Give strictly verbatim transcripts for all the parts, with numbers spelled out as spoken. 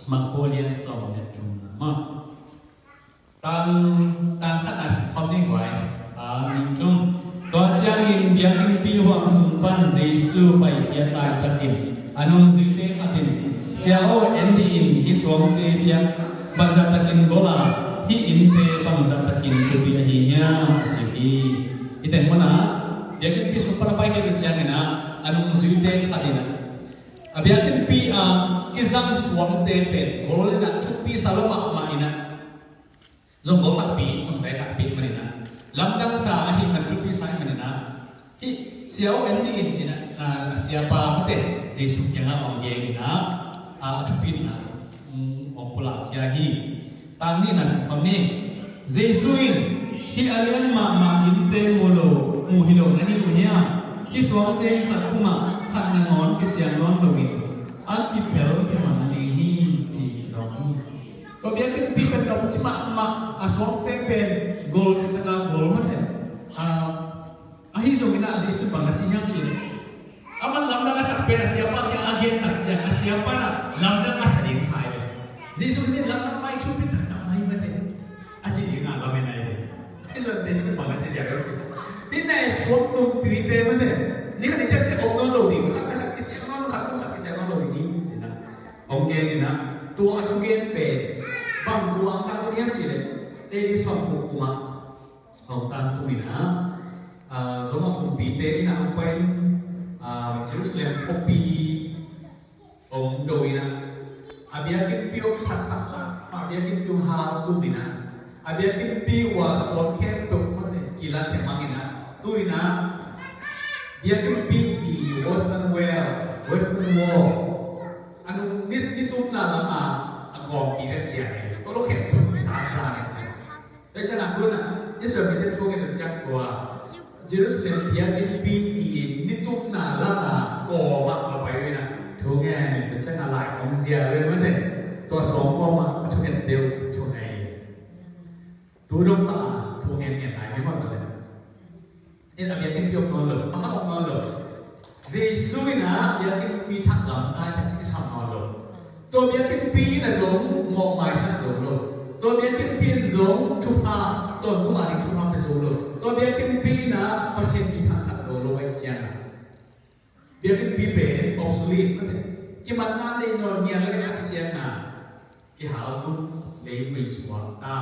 Mark Paul lian sawm le thumna maw? Tang, tang khatna sim khawm ni guai. A, ning tung. Tua ciangin biakinnpi huang sung pan Jesu paikhia laitakin a nungzuite khat in, "Sia aw, en dih in, hih suangte biak bangzah takin gol a, hih innte bangzah takin thupi ahi hiam?" a ci hi. Hih teng munah biakinnpi sung pan a paikhia ciangin ah, a nungzuite khat in ah, a biakinnpi a kizang suangte pen gol in ah thupisa lo mahmah in ah, zong gol takpi, zong zai takpi manin ah, lamdangsa ahih man, thupisa ahih manin ah, hih Sia aw, en dih in ci-in ah, a siapa mate Jesu kiangah hong gen in ah, a thupina hong pulakkhia hi. Tang nihna sim khawm ni. Jesu in, "Hih a lian mahmah innte mu lo, mu hi lo na hi uh hiam? Hih suangte khat pumah khat nangawn kiciang nawn loin a kipel kiman ding hi," ci dong hi. Tua biakinnpi pen dong ci mahmah, a suangte pen gol cih taka gol mate. A, ahi zongin ah Jesu bang a ci hiam cih leh, aman lamdang a sak pen a siapa kiang a gen tak ciang, a siapa in ah lamdang a sa ding sa hi ve. Jesu Khazih lamdang mai, thupi taktak mai mate, a ci ding a lamen ahi ve. Ahi zong Jesu bang a ci hiam cih leh, "Hih na e suang tum tuite mate, ni khat ni khat ciang om nawn lo ding, khat na khat kiciang nawn, khat na khat kiciang nawn lo ding hi," ci-in ah hong gen in ah, tua a thugen pen bang kuang tangtung hiam cih leh, A D sawmguk kum ah hong tangtung in ah, a, Roma kumpite inn ah hong pai in, a, Jerusalem khuapi hong do in ah, a biakinnpi hong phatsak a, a biakinnpi hong haltum in ah, a biakinnpi uh a suang khempeuh mate kilat hemang in ah, tu in ah biakinnpi i Western Wall, Western Wall, a nung ni, nitumna lam a, a kawmpi ka ciah hi. Tua lo khempeuh i sang tla nen ciah. Tua ciang a, tu in ah Israel mite thu ngen a ciah, tua Jerusalem biakinnpi i nitumna lam a kawm ah ka pai uh in ah, thu ngen, tua ciang a lai hong zia uh in mate, tua suang kawm ah a thu ngen deuh thu ngen. Tu dong mah thu ngen ngen lai hi mawk ta le. In a biakinnpi om nawn lo, mah om nawn lo. Jesu in a biakinnpi thak lamtai, biakinnpi kisam nawn lo. Tua biakinnpi in a zong mawhmaisak zo lo. Tua biakinnpi in zong thupha, tawntung a ding thupha pia zo lo. Tua biakinnpi in a Pasian mi thangsak zo lo ahih ciangin, biakinnpi pen obsolete mate. Kimatna nei nawn ngiat leh a kisiatna, kihaltum, leivui suakta.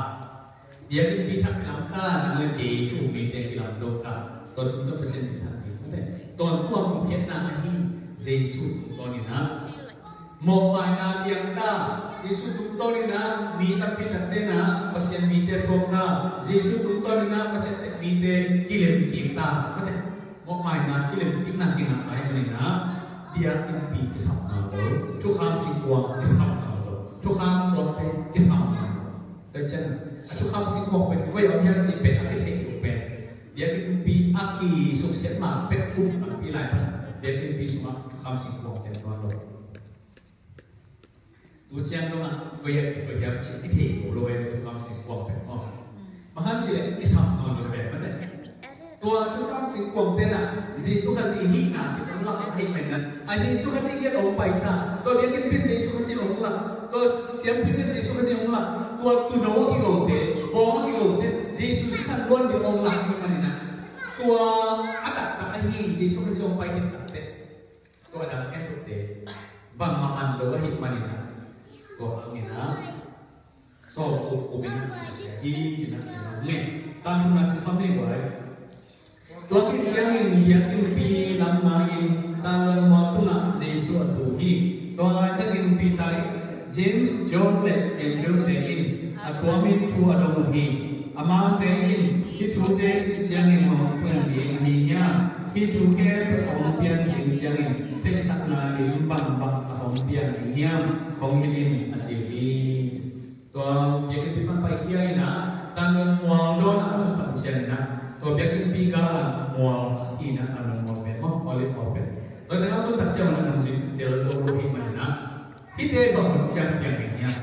Biakinnpi thak lamta, nang le kei thu mite kilamto ta. Tua tungtawn Pasian mi thak ding mate. Tawntung a kikhiatna ahi Jesu tungtawn in ah, mawhmaina liangta. Jesu tungtawn in ah mi tampi takte in ah Pasian mite suakta. Jesu tungtawn in ah Pasian mite kilemkikta mate. Mawhmaina, kilemkikna kingah ahih manin ah, biakinnpi kisam nawn lo, thukham singkuang kisam nawn lo, thukham suangte kisam nawn lo. Tua ciang a thukham singkuang pen koi a om hiam cih pen a kithei lo pen, biakinnpi a kisuksiat ma pek thum tampi lai pan, biakinnpi sungah thukham singkuang pen nawn lo. Tu ciang dong ah, koi a, koi a ci i thei zo lo e, thukham singkuang pen maw. Bang hang cih leh kisam nawn lo pen mate. Tua thukham singkuang te in ah Jesu Khazih hihna kipan lak ahih manin ah, a Jesu Khazih kiang hong pai ta. Tua biakinnpi in Jesu Khazih hong lak, tua siampi in Jesu Khazih hong lak, tua tuuno a kigote, bawng a kigote, Jesu sisan luan ding hong lak ahih manin ah, tua a taktak ahi Jesu Khazih hong pai khit tak teh, tua a dang khempeuhte bangmah man lo ahih manin ah, tua hangin ah sawlkuk kumin ah kisusia hi, ci-in ah kizang hi. Tang thumna sim khawm ni guai. Tua khit ciangin biakinnpi lamna in tanggalmual tungah Jesu a tu hi. Tua laitakin Peter, James, John le Andrew te in a tuamin thu a dong uh hi. Amaute in, "Hih thute cih ciangin hong piang ding ahi hiam? Hih thu khempeuh hong piang ding ciangin theihsakna lim bangbang a hong piang ding hiam? Hong hilh in," a ci hi. Tua biakinnpi pan paikhia in ah, tanggalmual dawn ah a tun tak uh ciangin ah, tua biakinnpi gal ah mual khat hi in ah, tanggalmual pen maw, olive mual pen. Tua teng ah a tun tak ciangin ah, nungzui tel zo lo hi manin ah, hihte bang hun ciang piang ding hiam?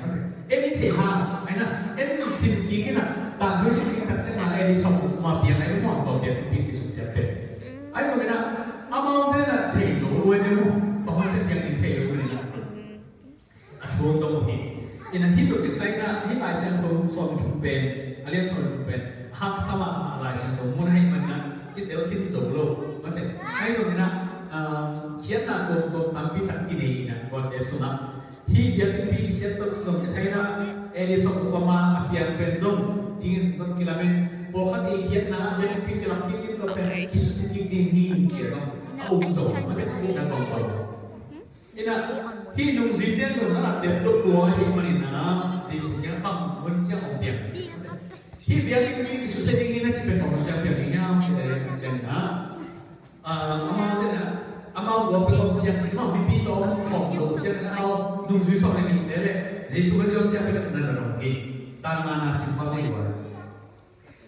En i theih hang, ahi na, en sim kik in ah, tangthu sim kik tak ciang ah, en i sawm kum a piang ahi maw, tua biakinnpi kisuksiat pen. Ahi zongin ah, amaute in ah thei zo lo ahi maw, bang hun ciang piang ding thei lo manin ah. A thu Thu dong hi. Ina hi thu kisai na hi Lai Siangtho sawm thum pen, a lian sawm thum pen haksa mahmah Lai Siangtho mun ahih manin ah kitel khin zo lo. Mate, ahi zongin ah, ah, khiatna tuamtuam tampi tak kinei ina tuate sungah hi biakinnpi kisiat tawh zong kisai na A D sawm thum a piang pen zong dingin zong kilamen, pawlkhat i khiatna biakinnpi kilam kik in tua pen kisusia kik ding hi ci a zong a um zo. Mate, na tuamtuam. Ina, hi nungzuite zong na lam dep luk lua hi manin ah Jesu kiang bang hun ciang hong piang. Hi biakinnpi kisusia ding hi na ci pen bang hun ciang piang ding hiam ci leh ciang na, ah, amau te na, amau guam pen om ciang ci, amau mipi tawh om khawm lo ciang na, amau nungzui sawm le nihte le Jesu ka zia om ciang pen na na dong hi. Tang nga na sim pah hi lua.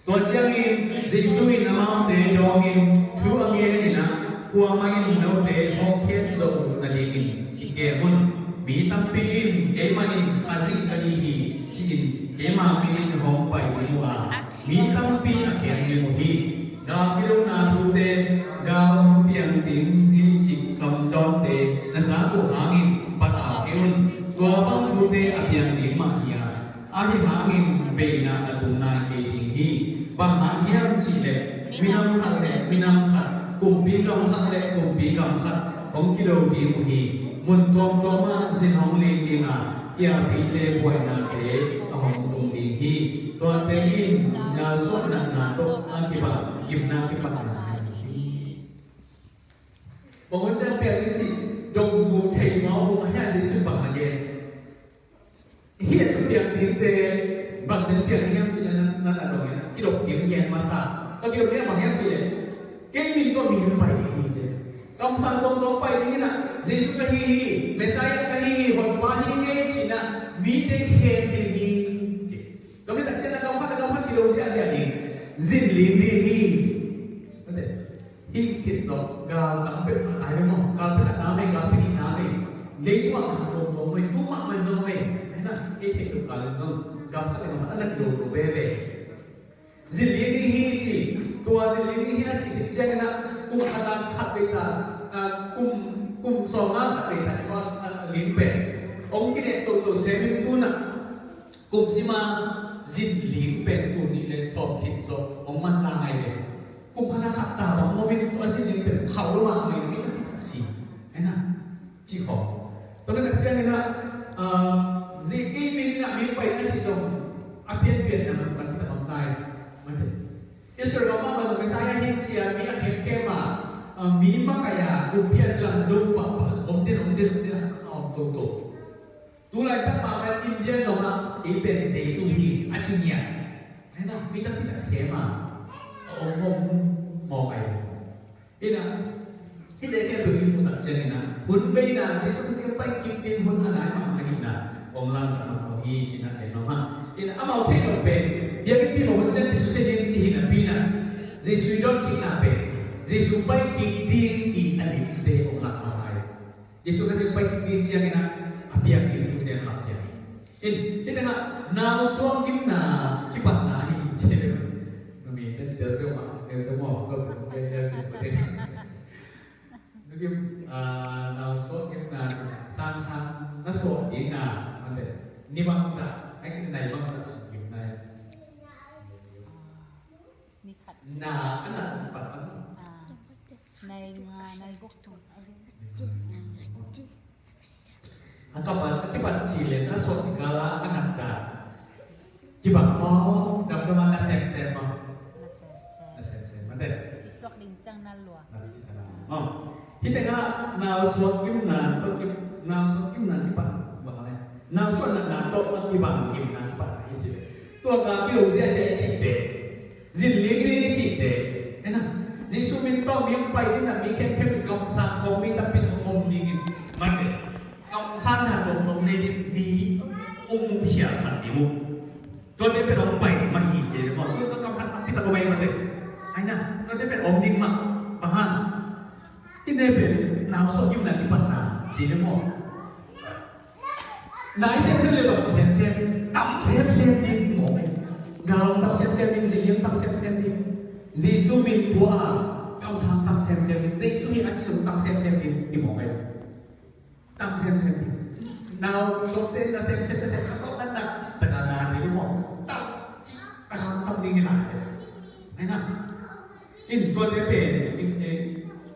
Tua ciangin Jesu in amaute dawngin thu a gen in ah, kuamah in note hong khek zo nadingin kikem un. Mi tampi in keimah in Khazih ka hi hi ci-in keima min in hong pai ding uh a, mi tampi a khek ding uh hi. Gal kidona thute gal hong piang ding hi cih kamdawnte na zak uh hangin patau kei un. Tua bang thute a piang ding mah hi a, ahi hangin beina a tung nai kei ding hi. Bang hang hiam cih leh minam khat le minam khat, kumpi gam khat le kumpi gam khat hong kido ding uh hi. Mun tuamtuam ah sin hong ling ding a, kiapih le buainate a hong tung ding hi. Tuate in nausuah natna tawh a kibang gimna kipatna hi. Bang hun ciang piang ding cih dong mu thei mawk uh a, hia Jesu bang a gen. Hih a thupiang dingte bang den piang hiam cih na, na, na dong in ah, kidop ding gen masa. Ka kidop ding bang hiam cih leh, kei min tawh mi hong pai ding hi ci. Kamsang tuamtuam pai ding in ah, Jesu ka hi hi, Messiah ka hi hi, Honpa hi kei ci-in ah mite khem ding hi ci. Tua khit tak ciang a gam khat a gam khat kilo ziahziah ding, zin ling ding hi ci. Mate, hi khit zawh gal tam peuhmah tai ve maw? Gal peuh khat na mei, gal peuh nih na mei. Leitung ah gal tuamtuam mei, tu mahmah in zong mei. Ahi na, ei theih loh gal in zong gam khat le gam khat a na kilo lo veve. Zin ling ding hi ci, tua zin ling ding hi na cih khit ciangin ah kum khat a khat vei ta, ah, kum, kum sawm a khat vei ta ci, ah, ling pen hong kineh toto sem in tu-in ah kum sim a zin ling pen tul nih le sawm khit zawh hong manlang ngai ve. Kum khat a khat ta bang mawk in tua zin ling pen khauh lo mahmah in, mi tampi tak si. Ahi na, ci khawm. Tua khit tak ciangin ah, ah, zin ling pen in ah mi pai na cih zong a pianpian na man pan ta bang tai. Mate, Israel gam mahmah zong Messiah hi ci a mi a khemkhem a, ah, mi makaih a kumpi a lamdang pahpah zong om den, om den, om den, a om toto. Tu laitak mahmah India gam ah kei pen Jesu hi a ci ngiat. Ahi na, mi tampi tak khem a, a om om mawk ai. Ina, hihte khempeuh i muh tak ciangin ah hun beina Jesu Khazih pai kik ding hun a nai mahmah hi na, hong lamsang mahmah hi ci-in ah gen nuam ing. Ina, amau theih loh pen biakinnpi mah hun ciang kisusia ding ci hi napi-in ah, Jesu i dawn kikna pen Jesu pai kik ding i a limte hong lak masa hi. Jesu Khazih pai kik ding ciangin ah a piang ding thute hong lak piang hi. In, hih tengah nausuak gimna kipatna hi ci. Numi, tel tel peuhmah, tel tel mawk, tel tel tel tel tel. Nugim, ah, nausuak gimna ci, sangsang na suak ding a, mate, ni bangzah, a kinai bangzah suak gimna hi. Ni khat. Na, a na kipat a. Ah. Nai nga, nai guk tung. A kipat, a kipat ci le, na suak kikal a, a nat dan. Kibang maw, damdam a na semsem maw. Na semsem. Na semsem, mate. I suak ding ciang na lua. Na ding ciang na lua. Maw. Hih tengah, nausuak gimna, tawh ki, nausuak gimna kipat, bang a le. Nausuak natna tawh a kibang gimna kipat hi ci. Tua ka kilo ziahziah i cih pen, zin ling ling i cih pen, ahi na, Jesu min tawh mi hong pai ding na, mi khemkhem in kamsang khawng mi tampi in hong om ding in, mate, kamsang na tuamtuam nei ding mi hong khialsak ding uh. Tuate pen hong pai ding mah hi ci le maw. Tua kamsang tampi tak om ahi mate. Ahi na, tuate pen om ding mah. Bang hang? Hihte pen nausuak gimna kipatna ci le maw. Nai semsem le bangci semsem, tam semsem ding mawk ei. Gal tam semsem ding, zin ling tam semsem ding. Jesu min pua a, kamsang tam semsem ding. Jesu min a ci zong tam semsem ding, ding mawk ei. Tam semsem ding. Nau suakte na semsem na semsem a tawh na nak cik taka na ci ding maw? Tak cik taka tam ding hi lai. Ai na. In tuate pen in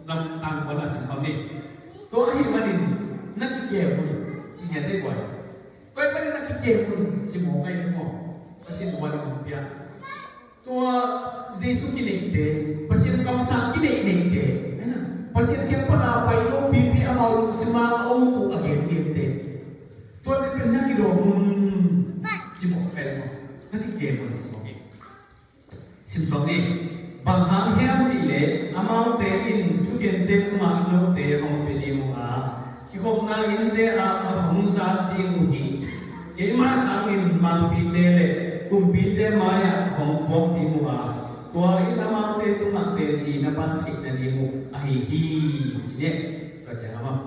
lam tang kua na sim kham ni. Tua ahih manin na kikem un ci ngiat ei buai. Tua ahih manin na kikem un ci mawk ei ding maw? Pasian tua ding pia. Tua Jesu kineihte, Pasian kamsang kineihneihte, Pasian kiang pana pai lo pipi amau lungsim a a uk uh a gengente. Tuate pen na kidawm un ci mawk ei maw? Na kikem un ci mawk ei. Simsuak ni. Bang hang hiam cihleh amaute in thugente tungah note hong pia ding uh a, kikhopna innte ah a hong zat ding uh hi. Keimah hangin mangpite le kumpite mai-ah hong puak ding uh a, tua in amaute tungah teci na pan theih nading uh ahi hi. Ci ni. Tua ciang amah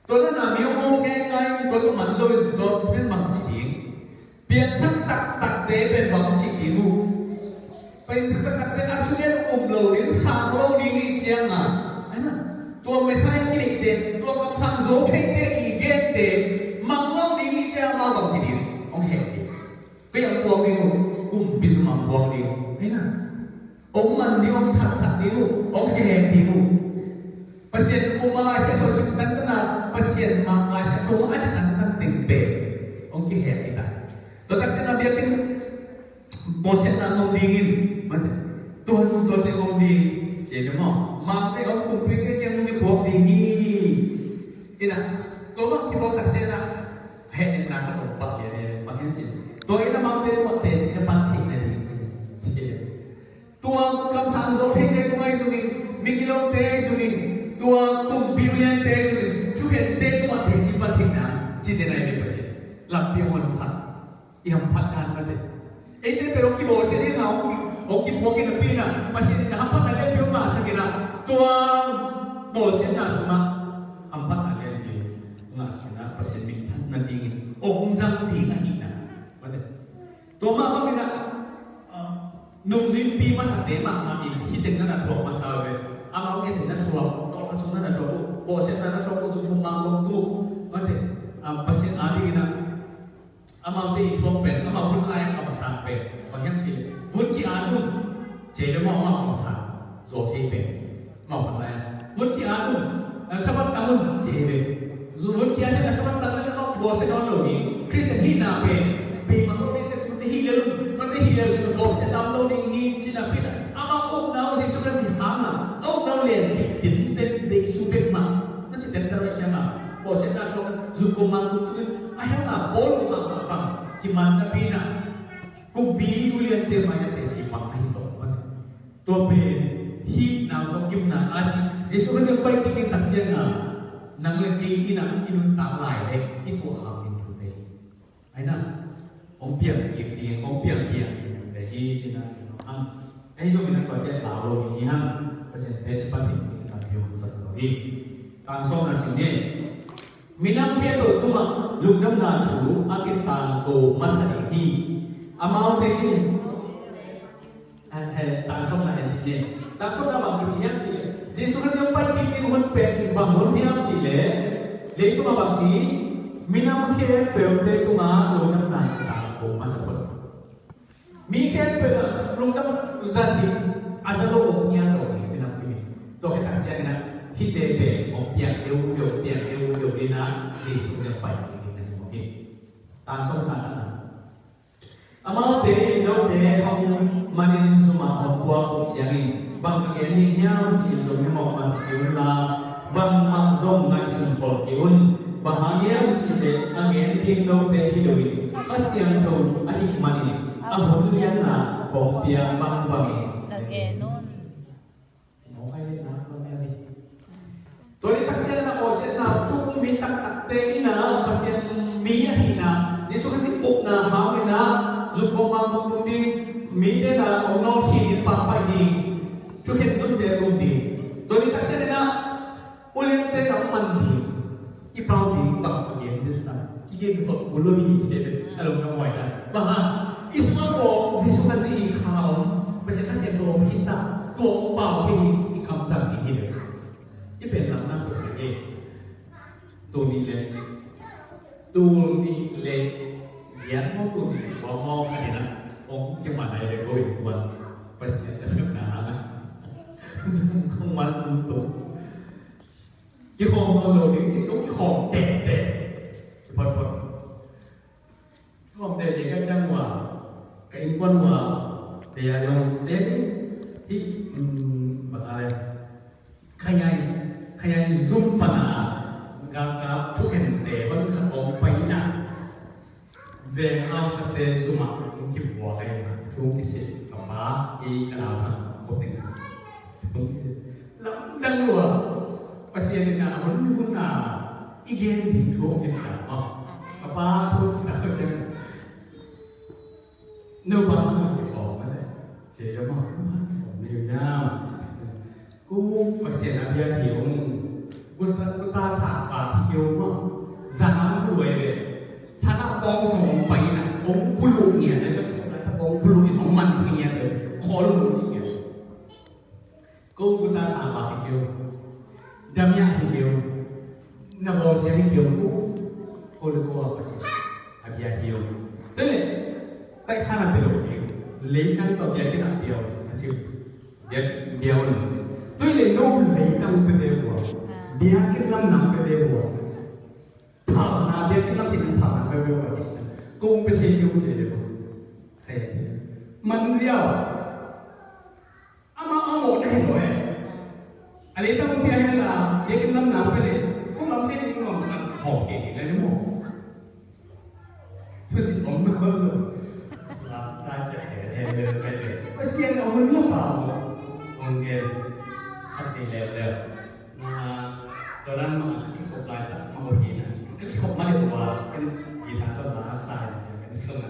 Tua lana mi hong om ngeingai in tua tawh man loin tua pen bang ci ding? Piangthak taktakte pen bang ci ding uh? Piangthak taktakte a thungen uh um lo ding, sang lo ding i cianga, tua Messiah kineihte, tua kamsang zo theite i gente mang lo ding i cianga bang ci ding? Hong heh ding. Kei ang puak ding uh, kumpi sung ang puak ding uh. Hei na. Ong man ding, ong thaksak ding uh, ong hehek ding uh. Pasian ong ma Lai Siangtho sim tantan a, Pasian ma Lai Siangtho a ci tantan ding pen ong kihehek ding ta. Tua tak ciang a biakinn bawlsiatna ngom ding in, mate. Tuan tuan ding ngom ding. Ci ding maw. Mangte ong kumpi kei kiang ong kipuak ding hi. Ina. Tua mah kibawl tak ciang a Hehna khat om pah lian e, bang hiam cih leh tua inn amaute tungah teci na pan theih nading hi. Tua kamsang zo theite tungah ahi zongin, migilote ahi zongin, tua kumpi uliante ahi zongin, thukhente'n tungah teci pan theihna cihte na hi ve Pasian. Lampi hong honsak. I hamphat dan mate. Eite pen hong kibawlsia ding a, hong ki, hong kipuak in a pi in a, Pasian in a hamphatna lianpi hong ngahsak in a, tua bawlsiatna sungah hamphatna lianpi hong ngahsak in a, Pasian minthanna dingin hong zang ding ahihna. Mate. Tua mah bangin a, ah, nungzuipi masate mahmah in hih teng na na thuak masa uh ve. Amau ngen teng na thuak, tawlkhat sung na na thuak uh, bawlsiatna na thuak uh, zuk hong mang kong tuk. Mate. Ah, Pasian a dingin a, amaute i thuak pen, amau hun lai-ah kamsang pen bang hiam cih leh, vun ki-at un, ci ve maw, amau kamsang zo thei pen. Amau hun lai-ah vun ki-at un, eh, Sabbath tang un, ci ve. Vun ki-at un, Sabbath tang un, amau bawlsia nawn lo ding. Khristian hihna pen beimang lo ding, tute hi lel un, tute hi lel un, bawlsia tam lo ding hi, ci napi-in a, amau ukna uh Jesu Khrist hang a, a ukna uh lian kip tinten Jesu bek mah na ci tenten uh ciang a, bawlsiatna thuak zuk kong mang kong tuk in, a hiang a bawl uh mahmah bang kiman napi-in a, kumpi uliante mai-ah teci pang ahi zong mah. Tua pen hih nau sawm kipna a ci, Jesu Khrist hong pai kik ding tak ciang a, nang le kei in a i nuntak lai le i puahkhak ding thute hi. Ai na, hong piang kik ding, hong piang piang ding thute hi ci-in a, ahi zongin a kote lau lo ding hi hang, Pasian teci pan theih ding lampi hong sak zo hi. Tang sawmna sim ni. Minam khempeuh tungah lungdamna thu a kitangko masa ding hi. Amaute in, eh, eh, tang sawmna en ding hi. Tang sawmna bang kici hiam cih leh, Jesu Khrist hong pai kik ding hun pen bang hun hiam cih leh, leitungah bang ci, minam khempeuhte tungah lungdamna kitangko masa phot. Mi khempeuh in a lungdam zat hi, a za lo om ngiat lo hi, minam kim hi. Tua khit tak ciangin a, hihte pen hong piang leuleu, piang leuleu ding in a, Jesu zong pai ding in a hi mawk hi. Tang sawmna khatna. Amaute in note hong manin zum ah hong puak uh ciangin bang ka gen ding hiam cih lunghem mawk masa kei un la, bangmah zong ngaihsun khol kei un. Bang hang hiam cih leh a gen ding note hi lo in, Kha Siangtho ahih manin a hun lianna hong pia bangbangin na gen un. Tua ni tak ciangin a bawlsiatna thu um mi taktakte in a, Pasian mi ahihna, Jesu Khrist ukna hang in a, zuk kong mang kong tuk ding, mite in a hong nawlkhin ding, pampai ding, thukhen zumte tung ding. Tua ni tak ciangin a, uliante in a hong man ding, i pau ding bang a gen zet na, kigen khol kul lo hi ci ve, a lungdam huai na. Bang hang, i sungah kong Jesu Khrist i kha om, Pasian Kha Siangtho om hi ta, tua hong pau hi, i kamzang ding hi ve. I pen lam na pek hi. Tuni le Tul nih le giat maw, tul nih le kua maw, khat in ah hong kiman lai le ko in kuan Pasian a sakna hang a zong kong man tung tung. Kikhawm nawn lo ding cih, kong kikhawm teh teh. Phot phot. Kikhawm teh teh ka ciang ua, ka innkuan ua, teh a zong teh hi, um, bang a le. Khayaing, khayaing zum pana galkap thukhente hon khat hong pai in ah, veng hausate zum ah hong kibuak a, thu hong kisit ka pa, kei ka nau thang ko teng. Lamdang lua. Pasian in ah hun hun a i gen ding thu hong kisit ka pa, thu sit a ko ciang. No bang hang a kikhawm a le. Cia ka mah, no bang hang a kikhawm, no bang hang a kikhawm. Ku Pasian a bia hi ung. Ku sa, ku ta sa pa hi kei ung maw. Zan a ung ku luai ve. Than a pawng sawm ung pai in a, ung ku luh ngiat le, ka kikhawm lai ta pawng ku luh in ung man pai ngiat le. Khawl ung ci ngiat. Ko ku ta sa bak hi kei o. Dam ya hi kei o. Na bawl sia hi kei o. Ko, ko le ko a Pasian a bia hi o. Tua le, tai khan a bia lo kei o. Leitang tawh biakinn ah bia o. A ci. Bia, bia o na ci. Tua le no leitang pe be ua. Biakinn lam nang pe be ua. Phalna, biakinn lam thei nang phalna pe be ua ci. Ko pe thei kei o ci le ko. Khai. Man ziau. Ama a mawh na hi zaw e. A leitang pia hen la, biakinn lam nang pia le, kong lam thei ding nuam tak hawm kei ding a ni maw. Thusit om nawn lo. Sa, na cia he he le kai le. Pasian a hun lo pa maw. Hong gen. Khat ni leuleu. Na, tua dan mah ka kikhop lai tak mah uh hi na. Ka kikhop mah le uh a, kan guitar tawh la sa in, kan sung a.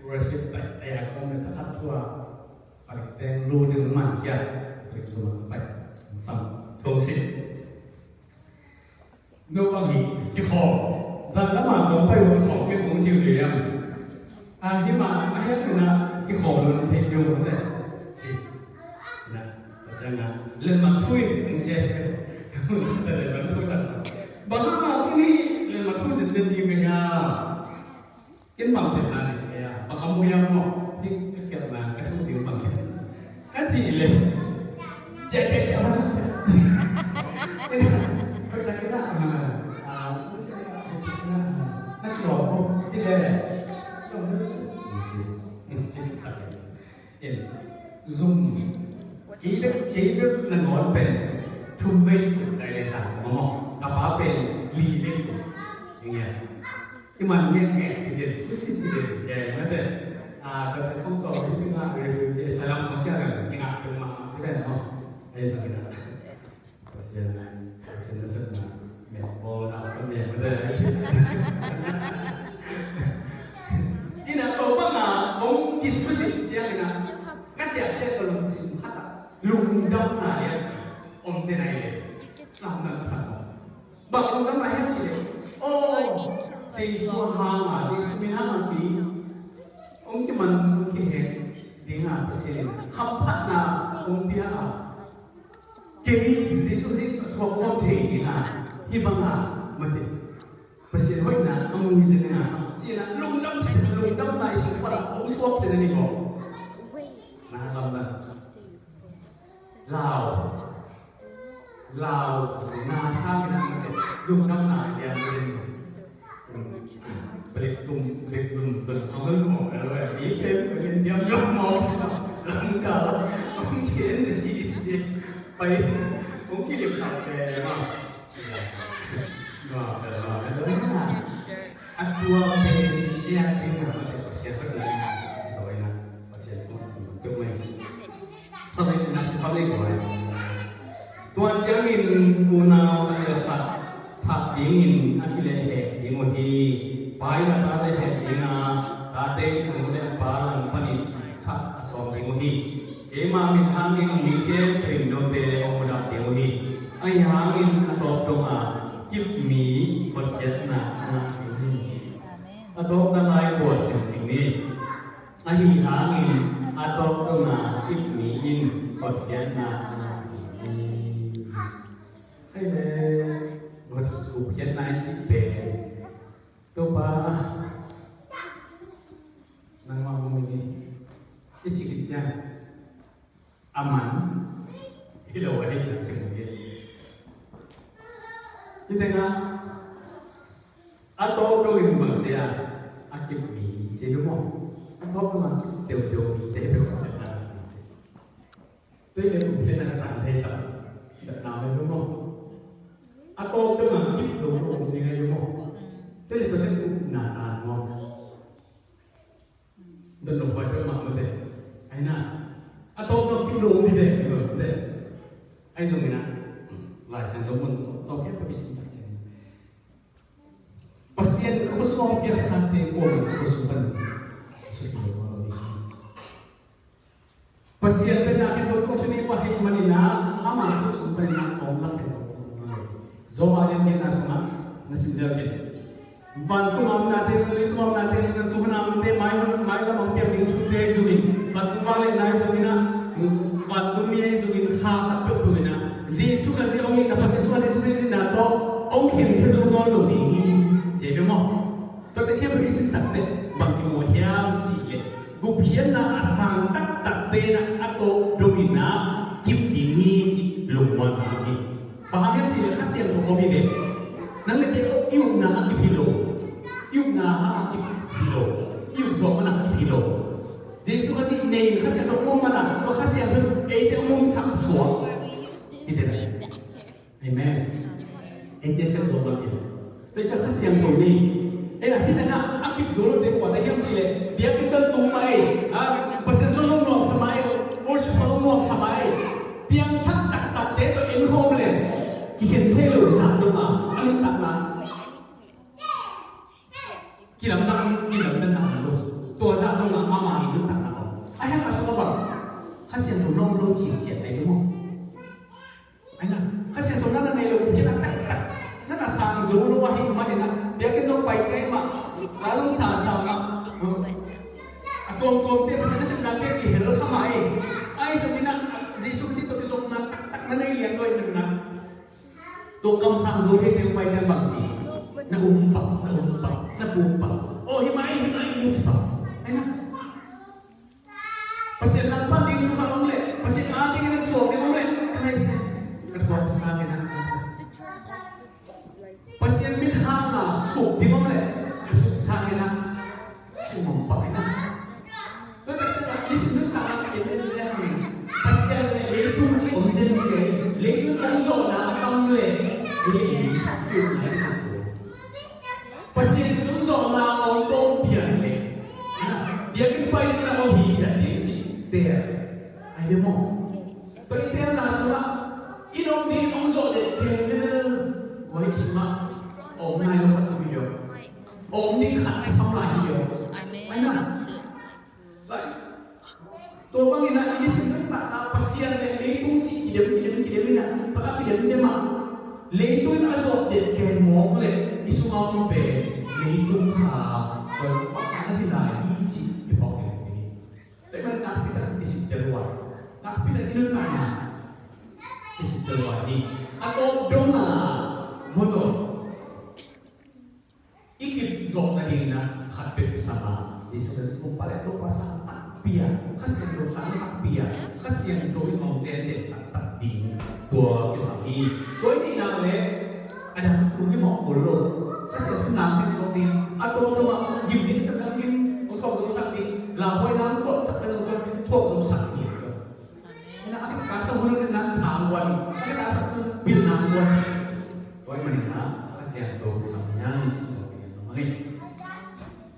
Worship tak tak a kong le tak khat tua. Palik teng lu ding man kia, palik zuma pai. Sam thong si. No bang hi, kikhawm. Zan lama kong pai uh kikhawm, kei kong ciu liam. A, hi ma, a hiat na, kikhawm lo, thei kiu te. Si. Na, ta ciang na. Len mat thui, kong cia. Ta len mat thui sa. Bang hang a kini, len mat thui zin zin di ka hiam. Ken bang khiatna nei kei a, bang a mui a maw, hi ka khiatna ka thu ding bang khiatna. Ka cih leh, cia, cia, cia, cia, cia. Ken, ken, ken, ah, ah, na kilawm maw, cih leh, kilawm maw, cih sak. Ken, zum, kei bek, kei bek nangawn pen, thum vei tuk dai le sang maw, ka pa pen, li vei tuk. Eng e. Kiman ngek ngek, kidin, kisin kidin, kidin, mate. Ah, tapi kong kau, kidin nga, refugee, salam, masih ada, kidin nga, kidin nga, kidin nga, no. Ayo, sakit. Pasian, Pasian na sakna, mate, mate. Ina, kau pa nga, kong kis tusin, siang ina, kaciak, ciak, kalau musim kata, lungdam na ya, om cenai le, lungdam sa. Bang lungdam na hiam cih leh, aw, Jesu hang a, Jesu min hang a ki, hong kiman hong kihek ding a Pasian in hamphatna hong pia a, kei Jesu zin a thuak khawm thei ding a, hih bang a, mate. Pasian hoihna a ngui zen ding a, ci-in a lungdam, lungdamna i sung pan a hong suak thei zen ding aw. Na lamdang. Lau. Lau, na sang ina mate, lungdam na dia mate. Balik tum, balik tum, tum, ang lu mo, pero eh, di pe, pag hindi ang lu mo, langka, ang change is, pai, ang kilip sa pera. Ma, pero, pero, pero, a tua pen, sia pen na, Pasian pen na, so ina, Pasian pen, pen mai. Sa pen na, sa pen ko ai. Tua ciangin unau a kilehkhat thak dingin a kilehhek ding uh hi. Pa in a tate hek ding a, tate in a nu le a pa langpanin thak a sawm ding uh hi. Keima min hangin mite rimnote hong mudah ding uh hi. Ahi hangin a tawp dong a kip mi hotkhiatna a ngah ding hi. A tawpna lai kua sim ding ni. Ahi hangin a tawp dong a kip mi in hotkhiatna a ngah ding hi. Hei le, hotkhiatna in cih pen Topa, nangmah hong min hi, i cih khit ciang a man hi lo ahihna kimu hi. Hih tengah a tawp dongin bang ci a, a kip mi ci hi maw? A tawp dongah kip deuhdeuh mite bek a, tua hi leh gupkhiatna ka tang thei tak, dah nau le maw? A tawp dongah kip zo lo om ding ahi maw? Tua hi leh tua teng upna ta maw? Don lo huai peuhmah mate. Ahi na, a tawp dongah kip lo om ding ve mate. Ahi zongin ah, Lai Siangtho mun tawh, tawh khempeuh i sim tak ciangin, Pasian khuasung a piaksate kuamah khuasung pan sut lo ding hi. Pasian pen a khempeuh tung thunei pah ahih manin ah, ama khuasung panin ah a om lak hi zo. Rom a lian giatna sungah na sim leu cin, vantung a omnate zong, leitung a omnate zong, tu hun a omte, mai, mailam a hong piang ding thute zong in, vantung vangliatna ahi zongin ah, vantung mi ahi zongin, kha khat peuhpeuh in ah, Jesu Khazih hong itna, Pasian sungah Jesu Khazih itna tawh hong khenkhia zo nawn lo ding hi. Ci hi ve maw? Tua teng khempeuh i sim tak teh bang kimu hiam cih leh, gupkhiatna a sang taktak pen ah a tawp dongin ah kip ding hi cih lungmuanna hi. Bang hang hiam cih leh Kha Siangtho om hi ve. Nang le kei i upna a kip hi lo. I upna a kip hi lo. I up zawh man a kip hi lo. Jesu Khazih nei in Kha Siangtho om man a, tua Kha Siangtho in eite hong umsak suak hi zen. Amen. Eite siangtho mah hi. Tua ciang Kha Siangtho nei. Ei, a hih tengah a kip zo lote kua te hiam cih leh, biakinn bel tung mah ei. A, Pasian sung hong nuamsa mah ei. Worship hong nuamsa mah ei. Piangthak taktakte tawh en khawm leh, kikhen thei lo zah dong a, a nuntakna kilamdang, kilamdang na lo. Tua zah dong a, ama i nuntakna lo. A hiang a sung a bang, Kha Siangtho nawm lo ci ciat ai maw? Ahi na, Kha Siangtho na na nei lo, gupkhiatna taktak na na sang zo lo ahih manin ah, biakinn zong pai kei mah, la zong sasa mah, a tuamtuamte, Pasian na sepnate kihel kha mah ei. Ahi zongin ah, Jesu Khazih tawh kizopna taktak na nei lian lo ahih manin ah, tua kamsang zo theite hong pai ciang bang ci, na um pah, na um pah, na pum pah. Oh, hi mah ei, hi mah ei, na ci pah. Ahi na, Pasian langpan ding thu khat om leh, Pasian adingin a thuak ding om leh, ka lai se, ka thuak sa kei na. Pasian mithang a suk ding om leh, ka suk sa kei na. Ci mawk pah kei na. Tua tak ciangin i nisim nuntakna i en leh hang, Pasian leh leitung ci om den kei, leitung hong zawhna a tam leh, i en, i en, i en. Pasian in hong zawhna hong tawm pian leh, biakinn pai ding na hong hi ciat ding cih tel. Ahi ve maw? Tua i telna sungah, i om ding hong zawh dek kei lel. Tua i sungah om nai lo khat om hi lo. Om ding khat a sam lai hi lo. Amen. Ahi na. Tua bangin ah i nisim nuntakna Pasian leh leitung cih kidem, kidem, kidem in ah, tua a kidem dem ah, leitung in a zawh dek kei mawk leh i sungah om pen leitung kha, tua bang kha na hi lai hi cih i phawk dek hi. Tua ahih manin nakpi takin i sittel huai, nakpi takin i nuntakna i sittel huai hi. A tawp dong a, maw tua, i kip zawh nadingin ah khat peuh kisam a, Jesu Khazih Topa leh Topa sang takpi a, Kha Siangtho sang takpi a, Kha Siangtho in hong tenten taktak ding, tua kisam hi. Tua i neihna leh a dang lung i mawh kul lo. Kha Siangtho in na sem zawk ding, a tawp dong a gim ding sak dang gim, hong thuak zosak ding, lauhuaina hong tuahsak dang hong thuak zosak ding. Amen. Ina a kikasa hun in na thang wan, a kikasa hun bil na wan. Tua ahih manin ah Kha Siangtho kisam hi hang cih tua pen a mang ei.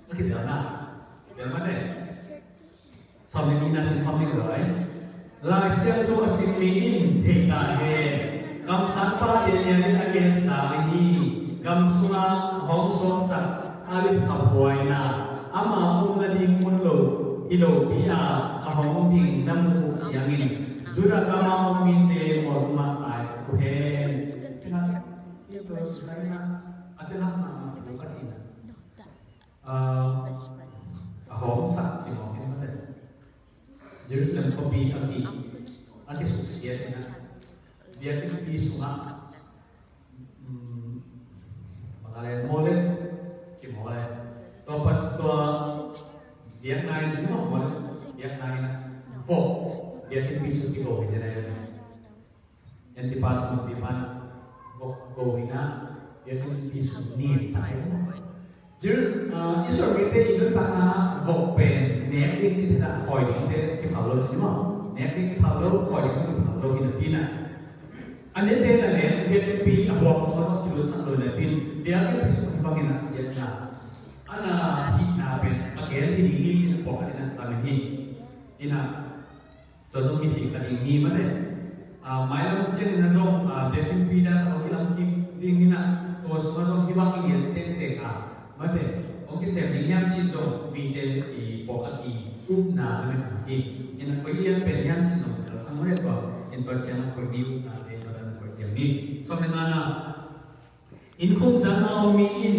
A kitel na, kitel mah te. Sawm le nihna sim khawm ni lo ei. Lai Siangtho a sim mi in thei ta hen. Kamsangpa Daniel in a gensa ahi hi. Gam sungah hong suaksak a lipkhaphuaina, ama om nading mun lo hi lopi a, a hong ding na muh uh ciangin, Judah gam a om mite mualtum ah tai uh hen. Tua kisai na, a telak mahmah thu ka thei na. Ah, a hong sak ci mawk in mate. Jerusalem khuapi a ki, a kisuksiat in ah, biakinnpi sungah, um, bang a le, mawle, ci mawle, Nine ci mawk mawk. Biakna in ah vok, biakinn pi sung kigo hi zen a, Antipas nungpi pan vok go in ah biakinn pi sung ni sa hi mawk. Jil, ah, Israel mite i nuntakna vok pen nek ding ci thei a, khawi ding te kiphal lo ci mawk. Nek ding kiphal lo, khawi ding kiphal lo hi napi in ah, a nete na leng biakinn pi a huap sung a kilunsak lo hi napi in, biakinn pi sung hi bangin ah siatna a na hihna pen a gen hi ding hi ci-in a pawlkhat in ah lamen hi. In ah, tua zong hi thei kha ding hi mate. Ah, mailam ciangin ah zong, ah, biakinn pi dan a kilam kik ding in ah, tua sungah zong hi bang lian tengteng a mate, hong kisem ding hiam cih zong mite i pawlkhat i upna mate hi. In ah koi lian pen hiam cih zong tel kha mate, tua in tua ciang a koi ni upna te tua dan koi ciang ni. Sawm le ngana. Inn khum zang a om mi in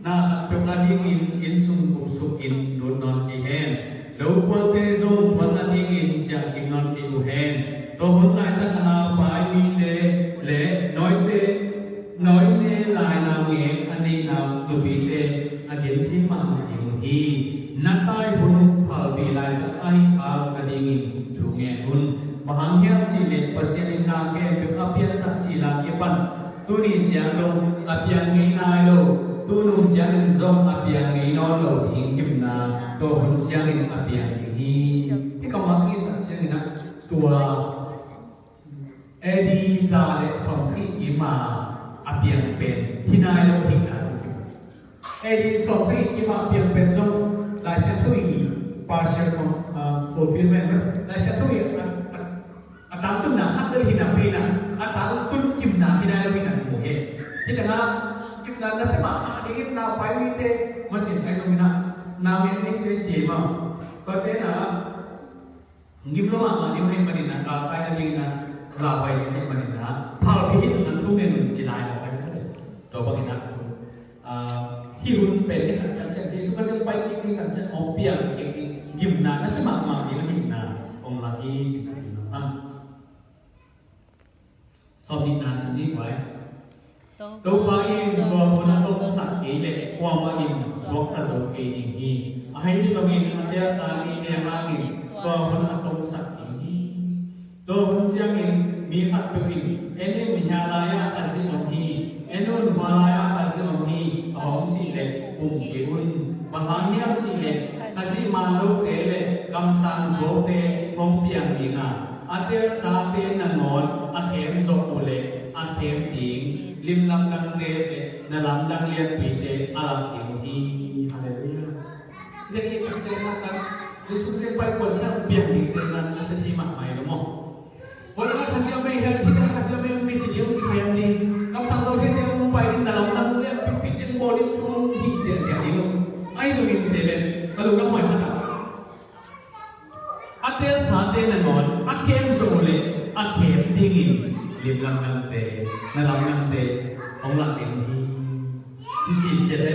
na khat peuh a dingin inn sung gupsuk in lut nawn kei hen. Lo kuante zong puan a dingin ciah kik nawn kei uh hen. Tua hun laitak a naupai mite le nawite, nawine lai naungek a neih nau nupite a genthei mahmah ding uh hi. Na tai hun uh phalbi laitak ahi kha uh nadingin thu ngen un. Bang hang hiam cih leh Pasian in na khempeuh a piansak cil a kipan tuni ciang dong a piang ngei nai lo, tunung ciangin zong a piang ngei nawn lo ding himna, tua hun ciangin a piang ding hi. Hih kammal i tak ciangin ah tua A D za le sawmsagih kim a a piang pen hi nai lo hi nai lo kim. A D sawmsagih kim a a piang pen zong Lai Siangtho i partial, ah, fulfillment, Lai Siangtho i a, a, a tangtunna khat bel hi napi in ah, a tangtun kimna hi nai lo hi na mu hi. Hi tangah kimna nasia mahmah ding in naupai mite, mate, ahi zongin ah naungek mite ci mah. Tua te in ah ngim lo mahmah ding ahih manin ah, galkai nading in ah, lauhuai ding ahih manin ah, phalbi hi nang thu ngen un ci lai mawk ahi. Tua bangin ah, ah, hih hun pen ni khat kan ciang Jesu Khazih pai kik ni kan ciang hong piang kik ni gimna nasia mahmah ding ahihna hong lak hi ci na. Sawmnihna sim ding vai. Topa in tua hun a tomsak kei leh kuamah in suakta zo kei ding hi. Ahi zongin a telsa mite hangin tua hun a tomsak kei hi. Tua hun ciangin mi khatpeuh in, "En in, hia lai-ah Khazih om hi. En un, hua lai-ah Khazih om hi," a hong cih leh um kei un. Bang hang hiam cih leh Khazih man lote le kamsang zuaute hong piang ding a, a telsate nangawn a khem zawh uh leh a khem ding limlamdangte le na lamdang lianpite a lak ding uh hi. Halleluiah. Nek i takciang laktan Jesu Khazih pai kuan ciang piang dingte nan a sia thei mahmah hi lo maw? Hua lai-ah Khazih om hi, hih lai-ah Khazih om hi, mi ci ding, khem ding, kamsang zuaute hong pai ding, na lamdang lianpite hong bawl ding, thu hong hi ziahziah ding lo. Ahi zongin ci leh ka lungdam huai khat ah, a telsate nangawn a khem zawh uh leh a khem dingin limlamdangte, na lamdangte hong lak ding hi. Cici ciat le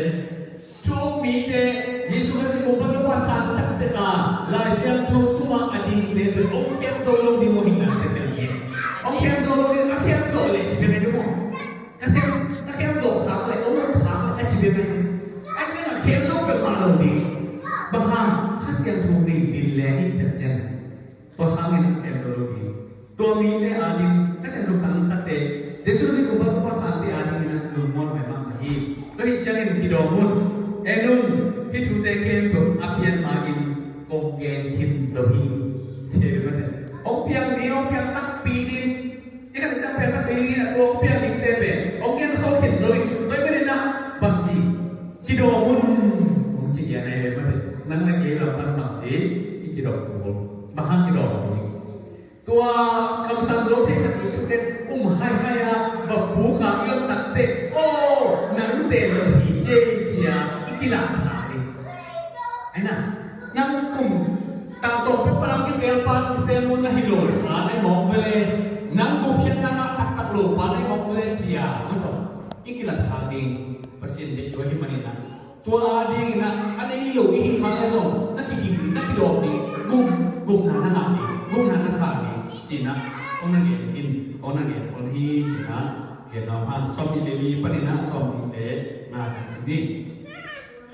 thu mite, Jesu Khazih kumpa Topa sang taktak a Lai Siangtho tungah a dingte pen hong khem zo lo ding uh hi na, taktak hi. Hong khem zo lo ding, a khem zawh leh ci pen hi ding maw? Ka sem, ka khem zawh khak leh, om lo khak leh, a ci pen hi. A ci a khem zo peuhmah lo ding. Bang hang, Kha Siangtho nei din leng hi taktak hi. Tua hangin a khem zo lo ding. Tua mite ading, Kha Siangtho tangsatte, Jesu Khazih kumpa Topa sangte adingin a lungmuan mahmah hi. Tua hi ciangin kidawm un, en un, hih thute khempeuh a pian ma-in kong gen khin zo hi. Ci mate. Hong piang ding, hong piang takpi ding. I khat ciang piang takpi ding in a, tua hong piang dingte pen hong gen kho khin zo hi. Tua hi manin a, bangci, kidawm un, hong ci gen ahi ve mate. Nang le kei lam pan bangci i kidawm kul? Bang hang kidawm ding? Tua kamsang zo thei khat i thuk in um haihai a, va puk a i om takte, aw, nang tel lo hi ci, ci a i kilak khak ding. Ahi na, nang kum tangtawng pek palang kitel pa, kitel mun na hi lo pa na hi mawk ve le, nang gupkhiatna taktak lo pa na hi mawk ve le ci a, mate, i kilak khak ding. Pasian deih tua hi manin a, tua adingin a, a nei lo i hih hang leh zong na kiging ding, na kidawm ding, gum, gupna na ngah ding, gupna na sang ding ci-in a, hong na gen in, hong na gen khol hi ci-in a, gen nuam hang. Sawmnih le li panin a sawmnih le nga ciang sim ni.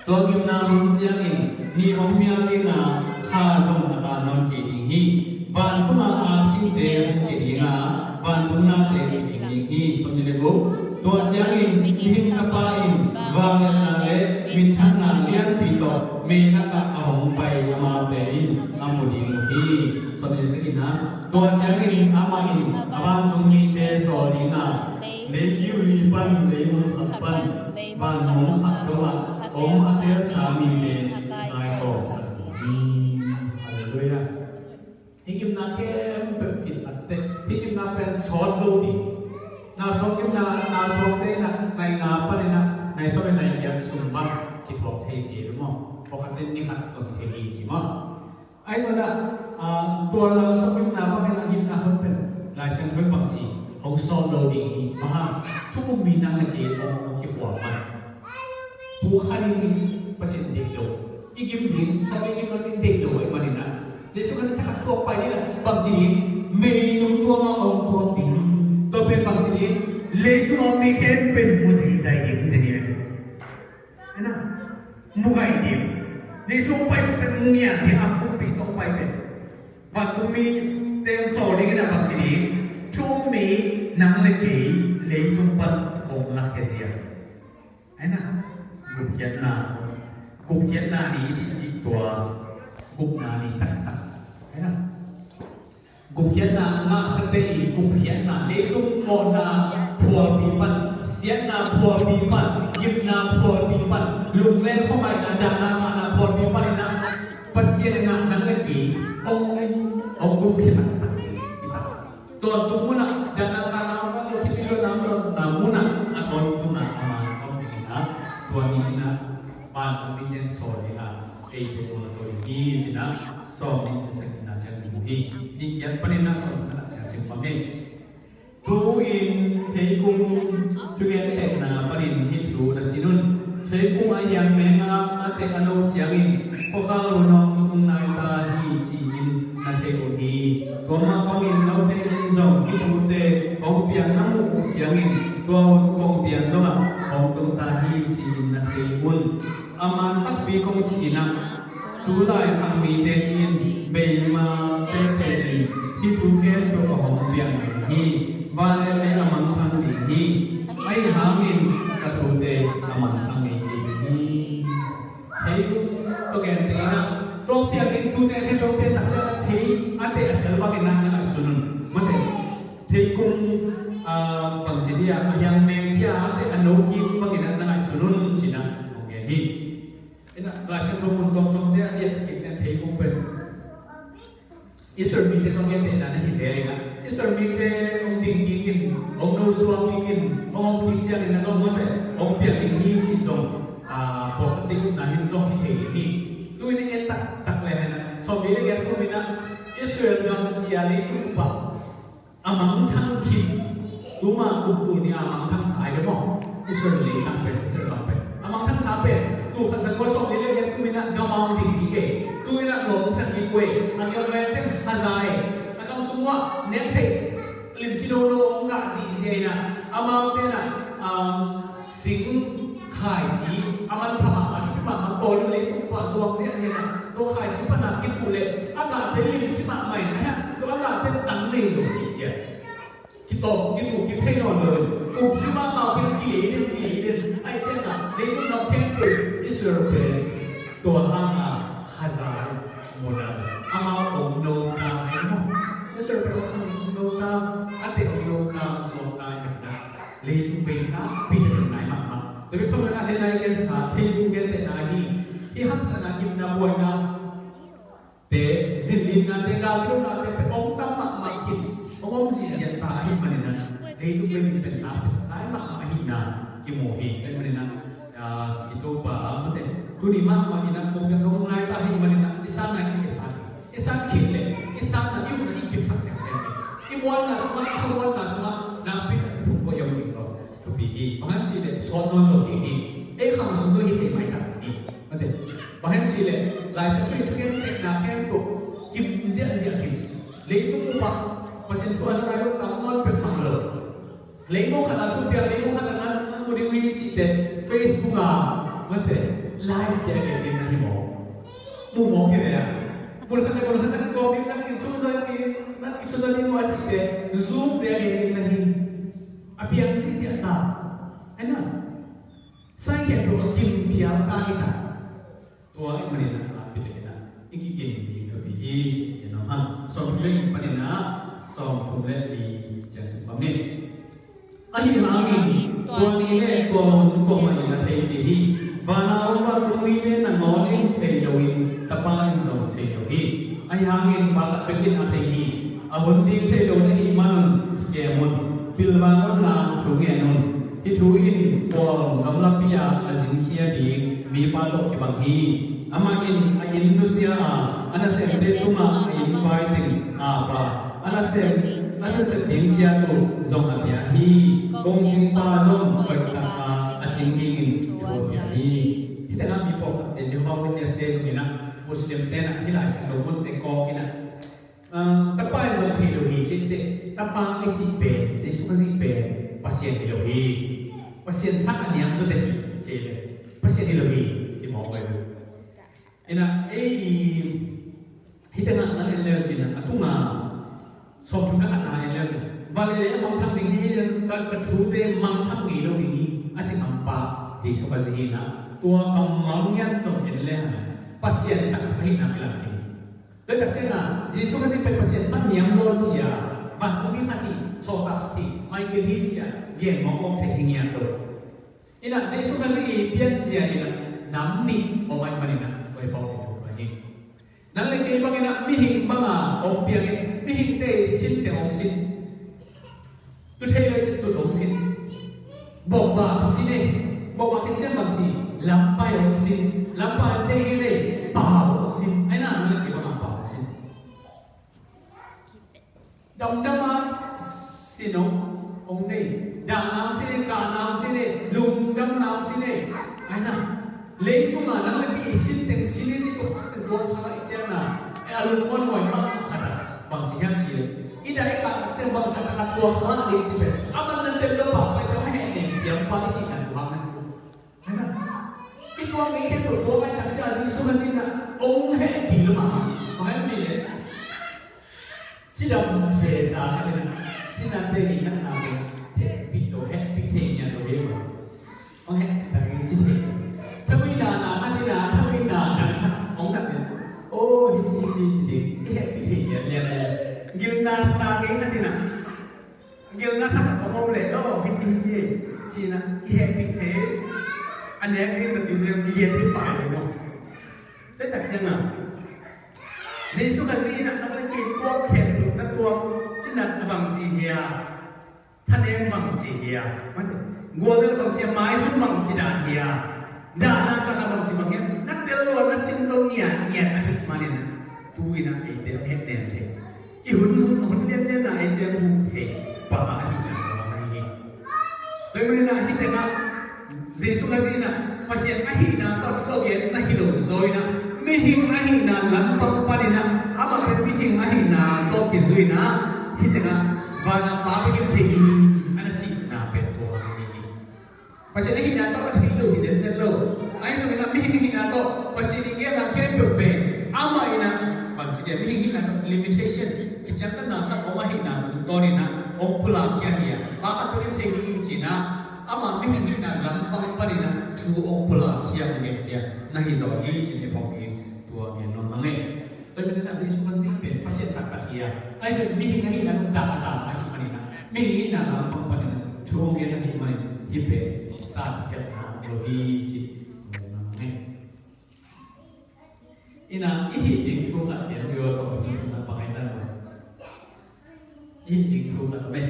Tua gimna hun ciangin ni hong mial ding a, kha zong a ta nawn kei ding hi. Vantung a aksinte hong kei ding a, vantung nate hong kei ding hi. Sawmnih le guk. Tua ciangin mihing Tapa in vangliatna le minthanna lianpi tawh mei lakah a hong pai amaute in a mu ding uh hi. Sawmnih le sagihna. Tua ciangin amah in a vantung mite sawl ding a, leikiu li pan, leimong khat pan, vanmong khat dongah om a telsa mite a kaitawmsak ding hi. Halleluiah. Hih gimna khempeuh kiphatte, hih gimna pen sawt lo ding. Nau sawm gimna, nau sawmte in ah nai nga panin ah nai sawm le nai giat sung bang kithuak thei ci maw? Pawlkhatte in ni khat zong thei hi ci maw? Ahi zongin ah, tua nau sawm gimna bangin ah gimna hun pen Lai Siangtho in bangci hong sawt lo ding hi ci maw? Thu um mi nang le kei hong kikhual mah. Pukha ding Pasian deih lo. I gim ding, sawm i gim lo ding deih lo ahih manin ah, Jesu Khrist thakhat thuak pai ding ah bangci ding, meitung tuam a hong tuak ding. Tua pen bangci ding, leitung a om mi khempeuh mu zeizai ding, mu zeizai ding. Ahi na, mu gai ding. Jesu hong paisuk pen mu ngian ding, a pumpi tawh hong pai pen. Vantung mite hong sawl ding in ah bangci ding, thu um mi nang le kei leitung pan hong lakhia zia. Ahi na, gupkhiatna, gupkhiatna ni i cihcih tua gupna ni taktak. Ahi na, gupkhiatna ngahsate i gupkhiatna, leitung mawhna phualpi pan, siatna phualpi pan, gimna phualpi pan, lunglen khuamaina, dahna ngahna phualpi pan in ah Pasian in ah nang le kei hong, hong gupkhia taktak hi. Tawntung munah, dahna ngahna om lo, khitui lo na om lo, na munah a tawntung a, ama om ding in ah, tua ni in ah, vantung mite hong sawl ding a, eite hong lakhia ding hi ci-in ah, sawmnih le sagihna ciang mu hi. Nih giat panin ah sawmnihna ciang sim pah ni. Tu-in Theikung thugentehna panin hih thu na sin un. Theikung a hiang meng a, a teh a no ciangin, khuakhal hun hong tung nai ta hi ci-in na thei uh hi. Tua mah bangin note in zong hih thute kong piang na muh uh ciangin, tua hun kong piang dongah hong tung ta hi ci-in na thei un. A man takpi kong cih in ah, tu laikhak mite in beima tete in hih thu khempeuh a hong piang ding hi. Vangliatna a mangthang ding hi. Ahi hangin ka thute a mangthang ngei kei ding hi. Theikung tawh gentehna, tua piang ding thute khempeuh piang tak ciang a thei a teh a sel bangin ah na ngaihsun un. Mate, Theikung, ah, bangci dia, a hiang meng dia, a teh a no kim bangin ah na ngaihsun un ci-in ah hong gen hi. Ina, Lai Siangtho mun tuamtuamte ah i et kik ciang Theikung pen Israel mite tawh gentehna na hi zel in ah, Israel mite hong ding kik in, hong no suak kik in, hong om kik ciangin ah zong mate, hong piang ding hi cih zong, ah, pawlkhat te upna hi in zong hi thei ding hi. Tu-in i et taktak lehang ah, sawmli le giat kum in ah Israel gam ci-a leitung upa a mangthang khit, tuma kum tul nih a mangthangsa hi ve maw? Israel leitang pen, Israel gam pen a mangthangsa pen, tul khat za kua sawmli le giat kum in ah gam a hong ding kik e. Tu-in ah nuam sak kik uh e. A gam pen haza e. A gam sung uah nek theih limci lolo hong ngah zihziah in ah, amaute in ah, um, sing khaici, a manpha mahmah, a thupi mahmah, pawl in leitung upa zuak ziahziah in ah, tua khaici pan a kituh leh a gahte limci mahmah in ah, tua a gahte tang nei lo cihciah. Kitawm, kituh kithei nawn lo in, kum sim a pau khen kilei den, kilei den. Ahih ciangin ah, leitung gam khempeuh Israel pen tua hang a haza in mun ah amau om nota ahi maw? Israel pen hong khang nota, a teh om nota, om suakta ahi maw? Leitung bei nakpi takin nai mahmah. Tua bek thamloin ah, nidang a i gensa Theikung gentehna hi. Hih haksatna, gimna, buaina te, zinlinnate, galkidonate pen hong tam mahmah khin, hong om zihziah ta ahih manin ah, leitung bei pen nai mahmah ahihna kimu hi. Ahih manin ah, ah, i Topa, ah, mate, tuni mahmah in ah kong piang dong nai ta ahih manin ah, i sanna i kisa hi. I san khit leh, i sanna i upna i kipsak semsem hi. I muanna sungah, i khamuanna sungah nakpi takin phungvuai a om ding tawh thupi hi. Bang hang hiam cih leh sawt nawn lo ding hi. Ei khang sung zong hi thei maitak hi. Mate, bang hang hiam cih leh Lai Siangtho in thugentehna khempeuh kim ziahziah hi. Leitung upa, Pasian thu a zong nai lo tam nawn peuhmah lo. Leimong khat a thupiak, leimong khat a ngan, ngan mu ding uh hi cihte, Facebook ah, mate, Live te a gen ding na hi maw? Mu maw hi ve a. Mun khat le mun khat na kawm ding, na kithuza ding, na kithuza ding maw a cihte Zoom te a gen ding na hi. A piang ziahziah ta. Ahi na. Sai khempeuh a kim phial ta hi ta. Tua ahih manin a, a pite in a, i kikin ding thupi hi, ci-in a, sawmthum le nih panin a, sawmthum le li ciang sim pam ni. Ahi hangin tua ni le tua hun kuamah in a thei kei hi. Van a om vantungmi le nangawn in thei lo in, Tapa in zong thei lo hi. Ahi hangin pakhat bekin a thei hi. A hun ding thei lo na hih manun kikem un. Pilvang unla thu ngen un. Hih thu in khual gamlapi-ah a zingkhia ding mipa tawh kibang hi. Amah in a inn nusia a, a nasemte tungah a inn vai teng ap a, a nasem, a nasep ding ciat uh zong a pia hi. Kongcingpa zong hoihtak a, a cing dingin thu a pia hi. Hih tengah mi pawlkhatte Jehovah Witness te zong in a, Muslim te in a, hih Lai Siangtho mun te kawk in a, ah, Tapa in zong thei lo hi ci-in teh, Tapa i cih pen, Jesu Khazih pen Pasian hi lo hi. Pasian sang a niam zawzen hi ci-in teh, Pasian hi lo hi ci mawk lo hi. Ina, ei i, hih tengah na en leu cin a, a tunga sawmthum le khat na en leu cin, van le lei a mangthang ding hi, ka, ka thute mangthang ngei lo ding hi, a ci hampa Jesu Khazih hi na, tua kammal ngiat zong en le hang Pasian taktak ahihna kilang hi. Tua takciangin Jesu Khazih pen Pasian sang niam zaw cia, vantungmi khat hi, sawltak khat hi, Michael hi cia gen mawkmawk thei hi ngiat lo. Ina, Jesu Khazih i pianzia ina nam nih om ahih manin a, tua i pawl in thuk hi. Nang le kei bangin a mihing banga om piangin, mihingte i sinte om sin. Tu thei lo i cin tut om sin. Bawkbak sin e. Bawkbak in ciang bang ci, lampai om sin. Lampai om thei kei le, pau om sin. Ahi na, nang le kei banga pau om sin. Damdam a sin hong, hong nei. Dahna hong sin e, kahna hong sin e, lungdamna hong sin e. Ahi na, leitung a nang le kei i sin teng sin in i tuk teng tua kha i ciangna, e, a lungmuanhuai mahmah khat a, bang ci hiam cih leh, i dah i kah tak ciang bangzah tak a tua kha ding ci pen, a man nan tel lo pah pai ciang a heh neng siam pa i cihna tua hang na. I tuak ngei khempeuh tuak ngei tak ciang Jesu Khazih in a hong hehpih lo mah. Bang hang hiam cih leh, cidam sesa khat in a, cinate i natna pen hehpih lo, hehpih thei ngiat lo hi mah. Hong hehpih tak in ci thei. Thamuina na khat in a, thamuina dang khat hong nat in ci. Oh, hi ci, hi ci, hi ci, i hehpih thei ngiat ngiat lo. Gilna na ngei khat in a, gilna thak a om leh, oh, hi ci, hi ci, ci-in a, i hehpih thei. A nek ding zat ding leh, i gen ding pai leh maw. Tua tak ciang a, Jesu Khazih in a, nang le kei tuak khempeuh na tuak, cinat a bang ci hiam, thanem bang ci hiam, gualnel bang ci hiam, maizum bang ci dan hiam, dahna kahna bang ci bang hiam, ci na tel lo, na sim lo ngiat ngiat ahih manin a, tu-in a eite a hehnem thei. I hun, hun, hun lianlian a eite a mu thei pa ahihna a bang ahi hi. Tua ahih manin a hih tengah Jesu Khazih in a Pasian ahihna tawh thu a gen na hi lo zaw in a, mihing ahihna lampang panin a, amah pen mihing ahihna tawh kizui in a, hih tengah van a Pa bek in thei hi, a na cihna pen tua ahi hi. Pasian ahihna tawh a thei lo hi zenzen lo. Ahi zongin a mihing ahihna tawh Pasian i genna khempeuh pen amah in a, bang ci dia, mihing ahihna tawh limitation, kiciantanna khat om ahihna tungtawn in a hong pulakkhia hi a, pa khat bek in thei hi ci-in a, amah mihing ahihna lampang panin a thu hong pulakkhia, hong genkhia na hi zaw hi ci-in i phawk hi. Tua gen nuam hang e. Tua ahih manin a Jesu Khazih pen Pasian taktak hi a, ahi zongin mihing ahihna zong zahzah ahih manin a, mihing ahihna lampang panin a thu hong gen ahih manin hih pen san khiatna lo hi ci. Ina, i hih ding thu khat piang, view a sawm na pang ai tan lo. I hih ding thu khat om e.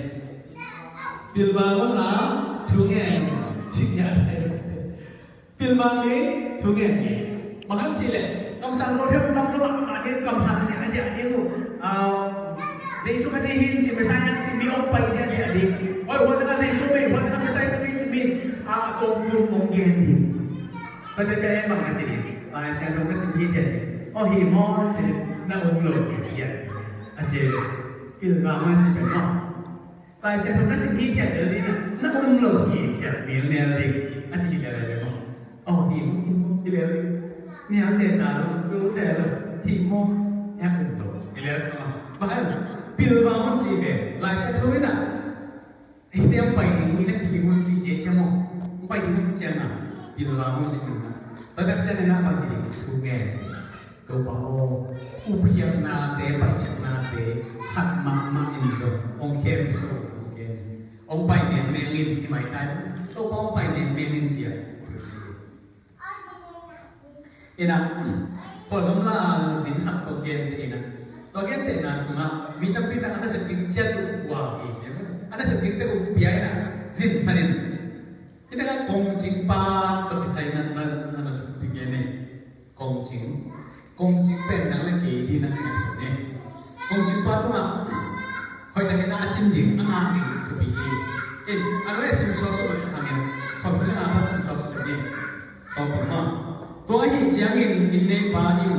Pilvang unla thu ngen, ci ngiat. Pilvang ding thu ngen ding. Bang hang hiam cih leh kamsang zo thei tam lo mah, mah ding kamsang ziahziah ding uh. Ah, Jesu Khazih hi ci, Messiah ci, mi hong pai ziahziah ding. Oi, hua tengah Jesu mei, hua tengah Messiah mei ci, mi, ah, kong kum hong gen ding. Tua teh pia en bang na ci ding. Lai Siangtho na sim hithiat ding. Oh, hi maw ci, na um lo hithiat. A ci, pilvang na ci pen maw. Lai Siangtho na sim hithiat lel ding na, na um lo hithiat nilnel ding, a ci hi lel lel maw. Oh, hi maw, hi maw. Hi lel, niam te ta lo, lo se lo, thih maw, hek um lo. Hi lel, ah, bang hang, pilvang hun ci ve, Lai Siangtho in ah, hih te hong pai ding hi na kihing hun ci ci ciang maw, hong pai ding hun ciang ah, pilvang hun ci ciang ah. Tua tak ciang in ah bang ci ding, thu ngen. Topa aw, upkhiatnate, paikhiatnate, khat mahmah in zong, hong khem zo, hong khem. Hong pai neng meng in, hi maitai. Topa hong pai neng meng in ci a. Ina, khualgam la zin khat tawh gente ina. Tua gentehna sungah, mi tampi tak a nasep ding ciat uh ua hi ci a. A nasep ding tek uh pia ina, zin sanin. Hih takah kongcing pa tawh kisai na, na, na, na thupi gen e. Kongcing. Kongcing pen nang le kei ding na, na sep e. Kongcing pa tungah hoih takin a cin ding, a ngak ding thupi hi. Eh, a nuai a sin suaksuak bek hangin, sawmthum le nga pan sin suaksuak bek hi. Tawpang maw? Tua ahih ciangin inn neipa in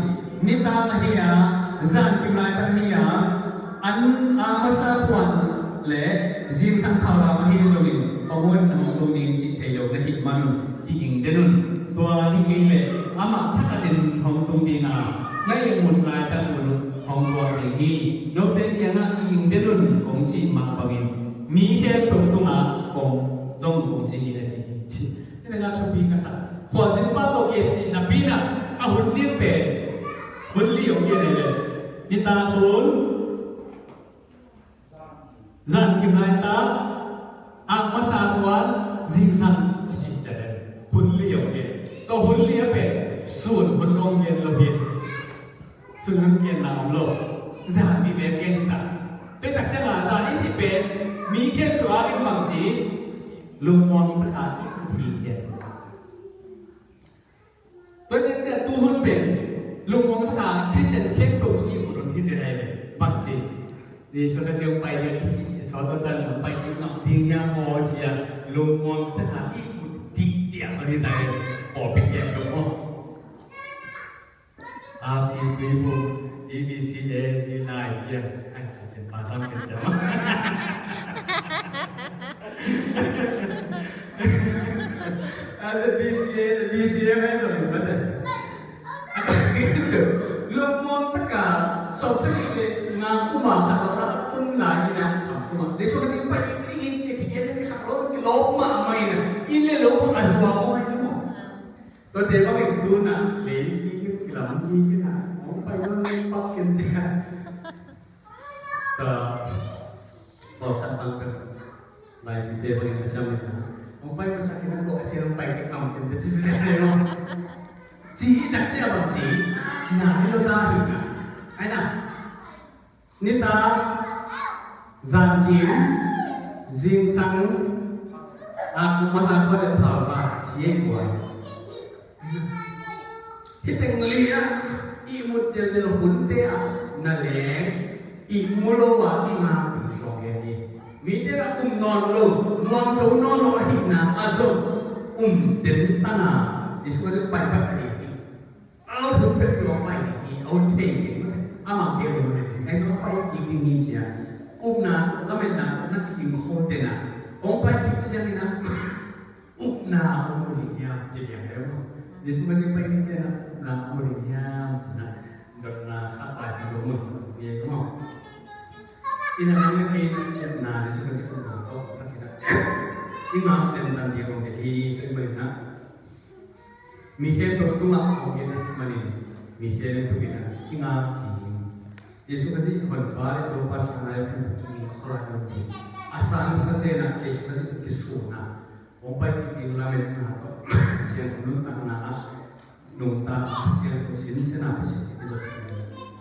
nitak ahi a, zankim laitak ahi a, an, a masa khuan le zingsang phalvang ahi zongin hong un, hong tung ding cih thei lo na hih manun ki-ing den un. Tua hi kei leh amah thakhatin hong tung ding a, na ihmut laitak un hong tuak ding hi. Note kiangah ki-ing den un kong cih mah bangin mi khempeuh tungah kong zong kong ci hi a ci hi. Hih tengah thupi ka sa. Khualzin pa tawh gen napi in ah a hun nih pen hun li hong gen hi leh, nitak hun, zankim laitak, ak masa khuan, zingsang, ci ci ciat hun li hong gen. Tua hun li a pen sun hun hong gen lo hi. Sun hun genna om lo. Zan vive gen ta. Tua tak ciang a zan i cih pen mi khempeuh a ding bang ci, lungmuang taka ihmut hi gen. Tua tak ciang tu hun pen lungmuang taka Christian khempeuh zong ihmut hun hi zen ahi ve. Bang ci, Jesu Khazih hong pai ding a kici ci sawt lo tan hong pai ding ngam ding hiam aw ci a, lungmuang taka ihmut dih dih a hong hi ta hi. Pawlpi khempeuh maw? R C three bu, B B C A G nine, yeah. Ai, ken pa sam ken jam. As a B C A, as a B C A, ai, sorry, brother. Lungmuang taka, sawmsagih le nga kum a khat lo na kum lai in a kham kum a. Jesu Khazih pai ding, ding, ding, ding, ding, ding, khat lo, ki lo ma, ma in a. Inn le lo a zuak maw, ai, maw. Tuate bangin tu in ah lei kik in, kilam kik in ah, hong pai zong lei pak ken ci a. Tua pawlkhat bang pen Laitite bangin a ciam in ah, hong pai masak in ah, kawh a sia hong pai kik ngam ken ci sia hi maw. Ci i tak ci a bang ci, na hi lo ta hi na. Ai na. Nitak, zankim, zingsang, a kum masa khuan le phalvang ci ei guai. Hih teng li ah ihmut delhdel hunte ah na leng, ihmu lo a i ngak ding kong gen hi. Mite na um nawn lo, muang zo nawn lo ahihna a zong um den ta na, Jesu a zong pai pai a ding hi. A hun pek tua pai hi, a hun thei hi, a mang kei hun hi, a zong pai hi ding hi cia. Upna, lametna, na ki kim khol tena. Hong pai hi cia ni na, upna, hong mun hi hiam, ci liang hi mo. Jesu Khazih pai hi cia na, upna, hong mun hi hiam, ci na. Dotna, kha pai sa hong mun, ni mo. Ina nang ki upna, Jesu Khazih hong mun ko, ta ki na. Ina ten tan di hong hi, ten pai na. Mi khempeuh tungah hong gen ahih manin mi khempeuh in ah kingak ding. Jesu Khazih Honpa le Topa sang a le pu kinging kholai lo ding. A sangsa te'n ah Jesu Khazih kisun a hong pai kik ding lametna tawh siangtho nuntakna ah nungta a siangtho sinsen a Pasian in zong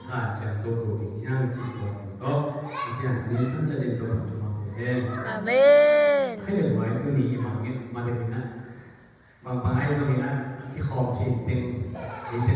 hanciam toto ding hi hang cih tua ding tawh a kiang nin san cia ding tawh bang tuma ko hen. Amen. Hei le luai tuni i mangin malik in ah Bang bang ahi zongin ah, a kikhawm thei teng, eite